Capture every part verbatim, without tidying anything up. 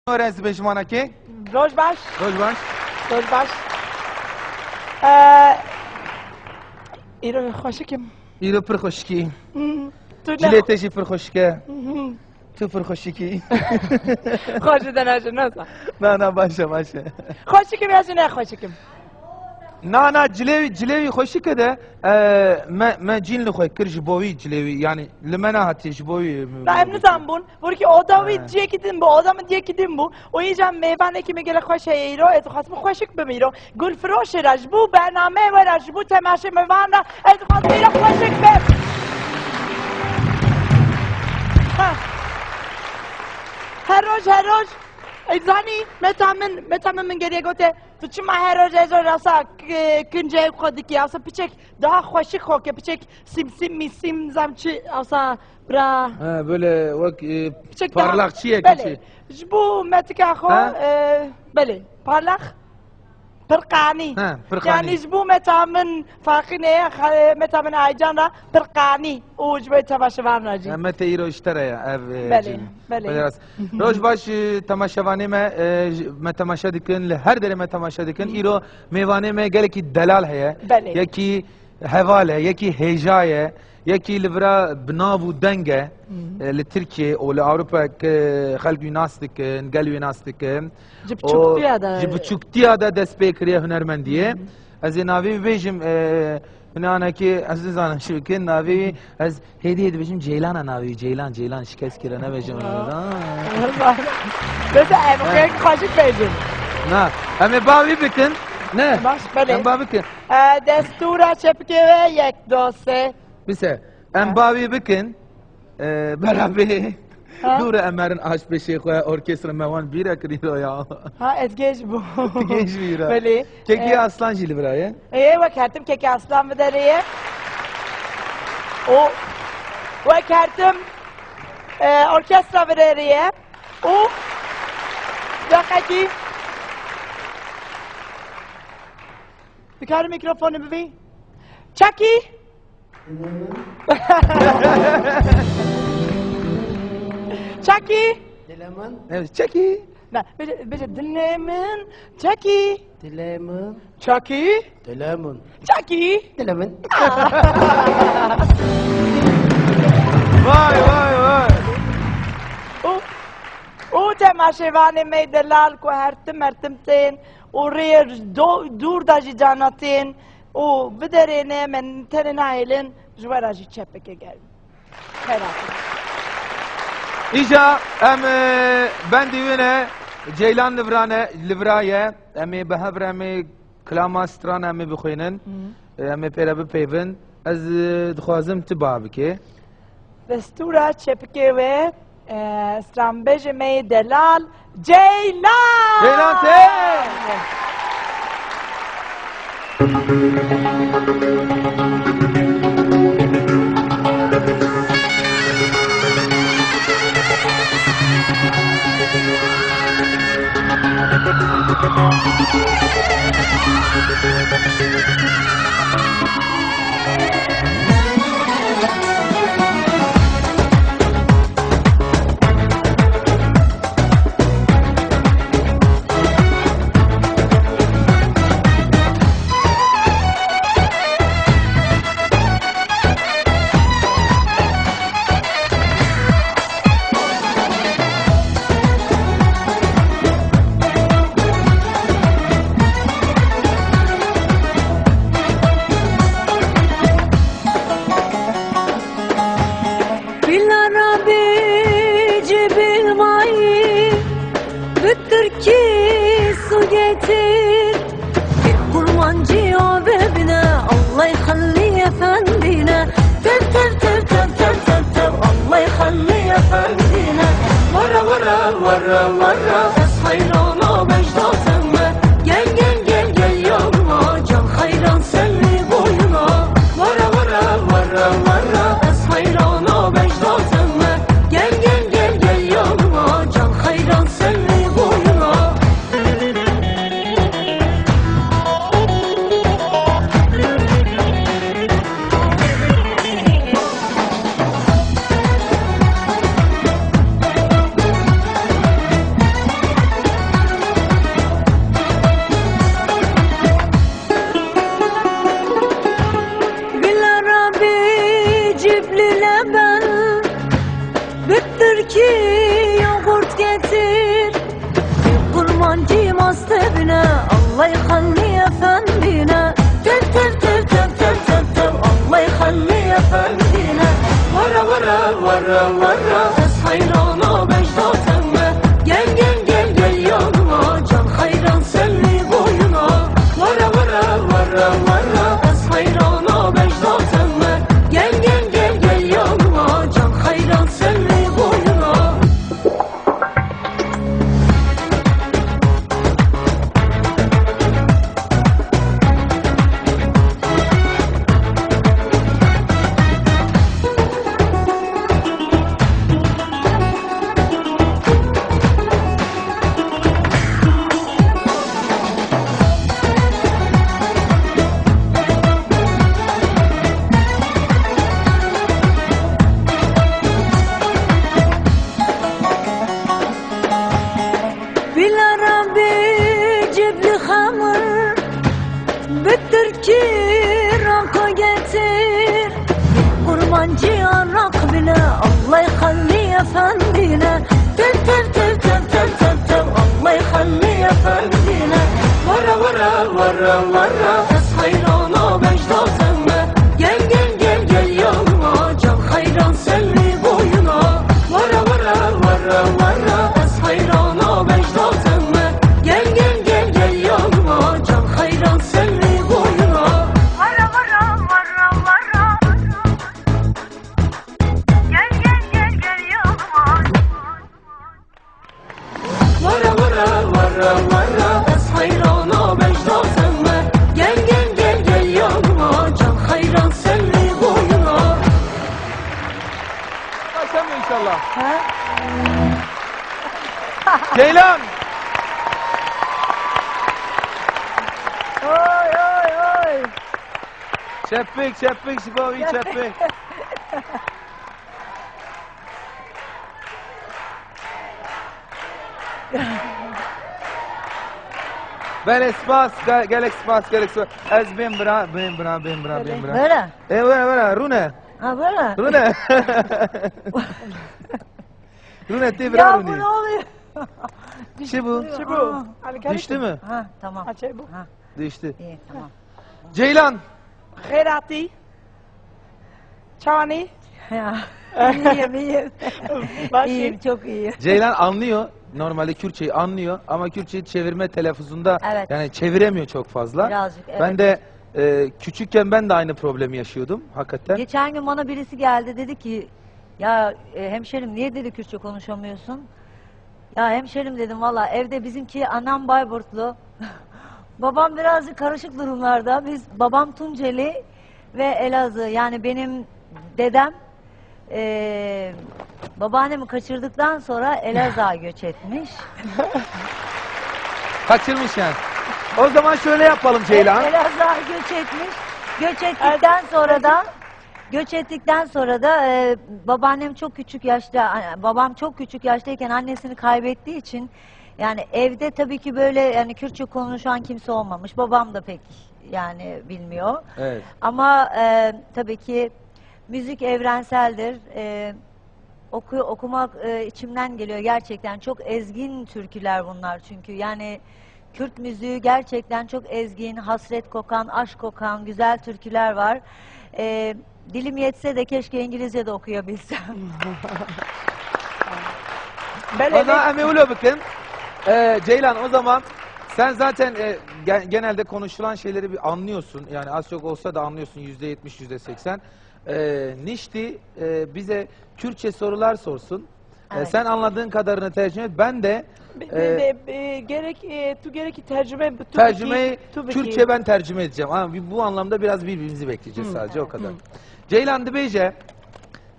Were ez dibêjim anakê. Roj baş. Roj baş. Roj baş. Ee, îro xweşik im. Îro pir xweşikî. Hmm, tu ne Cilê te jî pir xweşik e. Mhm. Tu pir xweşikî. Xweş de naje, nasa. Na, na, baş e, baş e. Xweşik im ya jî ne xweşik im? Na, na, cilê wî, cilê wî xweşik e de, e, me, me cîn li xwe kir ji bo wî cilê wî, yanî li me nehatiye ji bo wî, e, Na, em nizanbûn. Wekî oda wî Ha. ciyekî din bû, oda min ciyekî din bû. Û îca mêvanekî min gelek xweş heye îro, ez dixwazim xweşik bim îro. Gulfiroşê re, ji bo bernameyê we re, ji bo temaşevan re, ez dixwazim îro xweşik bim. Ha. Her roj, her roj. Ez zanî, meta min, meta min, min geriye gote, tu çima her roj ez roj asa k-, kinceyê xwe dikî, asa piçek daha xweşik xwe ke, piçek simsim mîsim zam çi, asa Bira. Ha, böyle wek, e, Piçek daha parlakçiyek Belê. Çi. Ji bo metika xwe, Ha? e, belê, parlak, pirqanî. Ha, pirqanî. Yanî ji bo meta min Faqînê, xa-, meta min Aycan re pirqanî û ji bo temaşevan re jî. Ha, me te îro ji te re ya, ev, e, Belê, cîn. belê. Belê rast. Roj baş, e, temaşevanê me, e, j-, me temaşe dikin, li her derê me temaşe dikin. Îro mêvanê me gelekî delal heye. Belê. Yekî heval e, yekî hêja ye, yekî li vira bi nav û deng e, Hı hı. e, li Tirkiyê û li Ewropa ke xelk wî nas dikin, gel wî nas dikin. Ji Û biçûktiya de. ji biçûktiya de dest pê kiriye hunermendiyê. Hı hı. Ez ê navê wî bêjim, e, hûn anekê ez nizanim çi bikin, navê wî ez hêdî hêdî dibêjim Ceylana navê wî, Ceylan, Ceylan, şikest kire nebêjim. Aa. Bes em xêk xweşik bêjin. Na, em ê bavî bikin, ne? Baş, belê. Em bavî bikin. E, destûra çepikê we yek, do, sê. Bise, em Ha. bavî bikin, e, berabê. Ha. Dûre em herin aşpêşê xwe, orkestra me wan bîre kirî ro ya. Ha, ez gêj bû. Tu gêj bî ra. Belê. Kekê E, Aslan jî li vira ye. Ê, wek hertim Kekê Aslan bi derê ye. Û wek hertim, e, orkestra bi derê ye. Û deqekî Dikarim mîkrofonê bivî? Çekî? Çekî? Dilê min. Evet, çekî. Na, bêje, bêje, dilê min. Çekî? Dilê min. Çekî? Dilê min. Çekî? Dilê min. Vay, vay, vay. Û, û temaşevanê me delal ku her tim, her tim tên û rê do-, dûr da jî cana tên û biderêne, me tenê nahêlin, ji we re jî çepeke germ. Xeyr hatin. Îca em, e, bendî wê ne, Ceylan Livrane, Livra ye, em ê bi hev re em ê kilama strana em ê bixwînin, Hı. e, em ê pê re bipeyvin. Ez, e, dixwazim tu ba bikê. Destûra çepikê wê, e, stranbêjê me yê delal Ceylan! Ceylan tê! Bilal abi cibil mayı, bir Türkü su getir. Bir kurmancı o bebine, Allah halli efendine. Tev, tev, tev, Allah halli efendine. Vara, vara, vara, vara, es hayran o Bejdat'ıma. Gel, gel, gel, gel yanıma, can hayran senli boyuna. Vara, vara, vara, vara, es hayran o Bejdat'ıma. Gel, gel, gel, gel yanıma, can hayran senli boyuna. Mancî mastebine, Allah xelî efendine. Tev, tev, tev, tev, tev, tev, tev, Allah xelî efendine. Were, were, were, were, ez heyrana Bejda te me. Gel, gel, gel, gel yanıma, can xeyran selli boyuna. Were, were, were, were, ez heyrana Bejda te me. Gel, gel, gel, gel yanıma, can xeyran selli boyuna. Bila Rabbi cibli xemir, bi tirkî raqo getir. Kurmancî araq bile, Allah xelî efendine. Tev, tev, tev, Allah xelî efendine. Were, were, were, were, ez heyrana Bejda te me. Gel, gel, gel, gel yanıma, can xeyran selli boyuna. Were, were, were, were, ez heyrana Bejda te me. Gel, gel, gel, gel yanıma, can xeyran selli boyuna. Were, were, were, were, gel, gel, gel, gel yanıma. Were, were, were, were, ez heyrana Bejda te me. Gel, gel, gel, gel yanıma, can xeyran selli boyuna. Başlamıyor inşallah. Ha? Ceylan! Oy, oy, oy! Çepik, çepik, ji bo wî çepik. Belê spas, ge-, gelek spas, gelek spas. Ez bên bira, bên bira, bên bira, bên bira. Belê. Were? E, were, were, rûne. Ha, were? Rûne. Rûne, tê bira rûnî. Ya bu ne oluyor? Çi bu? Çi bu? Aa. Düştü mü? Ha, tamam. Ha, şey bu. Ha. Düştü. İyi, tamam. Ceylan. Xêr hatî. Çawanî? Ya. İyiyim, iyiyim. Başî. İyiyim, çok iyiyim. Ceylan anlıyor. Normalde Kürtçeyi anlıyor ama Kürtçeyi çevirme telaffuzunda, evet, yani çeviremiyor çok fazla. Birazcık, evet. Ben de, e, küçükken ben de aynı problemi yaşıyordum hakikaten. Geçen gün bana birisi geldi, dedi ki, "Ya, e, hemşerim, niye," dedi, "Kürtçe konuşamıyorsun?" Ya hemşerim dedim, valla evde bizimki, anam Bayburtlu. Babam birazcık karışık durumlarda. Biz, babam Tunceli ve Elazığ. Yani benim dedem, eee, babaannemi kaçırdıktan sonra Elazığ'a göç etmiş. Kaçırmış yani. O zaman şöyle yapalım Ceylan. Elazığ'a göç etmiş. Göç ettikten sonra da Göç ettikten sonra da, e, babaannem çok küçük yaşta, a-, babam çok küçük yaştayken annesini kaybettiği için, yani evde tabii ki böyle, yani Kürtçe konuşan kimse olmamış. Babam da pek yani bilmiyor. Evet. Ama, e, tabii ki müzik evrenseldir. E, oku-, okumak, e, içimden geliyor gerçekten. Çok ezgin türküler bunlar çünkü. Yani Kürt müziği gerçekten çok ezgin, hasret kokan, aşk kokan güzel türküler var. Ee, dilim yetse de keşke İngilizce de okuyabilsem. Belê. O zaman em ê wilo bikin. Ee, Ceylan, o zaman sen zaten, e, ge-, genelde konuşulan şeyleri bir anlıyorsun. Yani az çok olsa da anlıyorsun, yüzde yetmiş, yüzde seksen. Ee, Nişti, e, bize Kürtçe sorular sorsun. E, evet. Sen anladığın kadarını tercüme et. Ben de, e, gerek, e, tu gerek tercüme, tu tercümeyi bikî, tu bikî. Kürtçe ben tercüme edeceğim. Ama bu anlamda biraz birbirimizi bekleyeceğiz sadece, o kadar. Ceylan dibêje,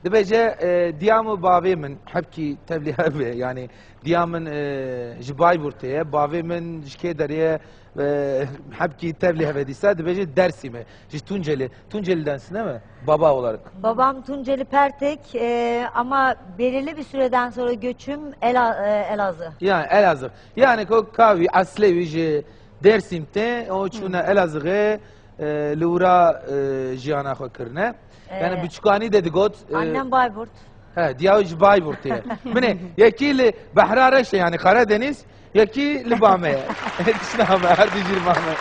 dibêje, e, diya min û bavê min, hebkî tevlî hebe, yani diya min, e, ji Bayburtê ye, bavê min ji kê derê ye, e, hebkî tevlî hebe dîsa, dibêje Dersimê. Ji Tunceli. Tuncelidensin değil mi? Baba olarak. Babam Tunceli Pertek, e, ama belirli bir süreden sonra göçüm Ela-, e, Elazığ. Yani Elazığ. Yani ko kavî eslê wî ji Dersim te, o çûne Elazığê, e, li wira, e, jiyana xwe kirine. Yani biçûkanî de digot, e, annem Bayburt. He, diya wî ji Bayburtê ye. Binê, yekî li Behra Reş e, yani Karadeniz, Yekî li ba me ye. Tişta me, her du jî li ba me.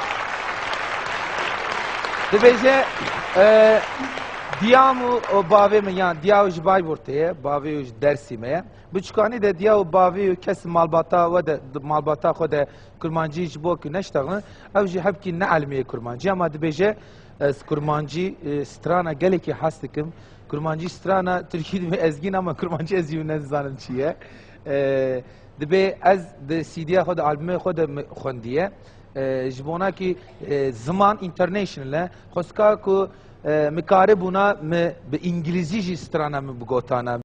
Dibêje, e, diya û bavê min, yan diya û ji Bayburtê ye, bavê û ji Dersîmê ye. Biçûkanî de diya û bavê û kes malbata we de, malbata xwe de kurmancî ji bo ku neştexin, ew jî hebkî neelmiyê kurmancî, ama dibêje, ez kurmancî, e, strana gelekî hez dikim. Kurmancî strana tirkî dibê ezgîn, ama kurmancî ez jî ne dizanim çi ye. E, dibê ez di C D'ya xwe de, albumê xwe de mi xwendiye. E, ji bona kî, e, ziman international e. Xwestka ku, e, mi karibûna mi bi îngilîzî jî strana mi bigotana.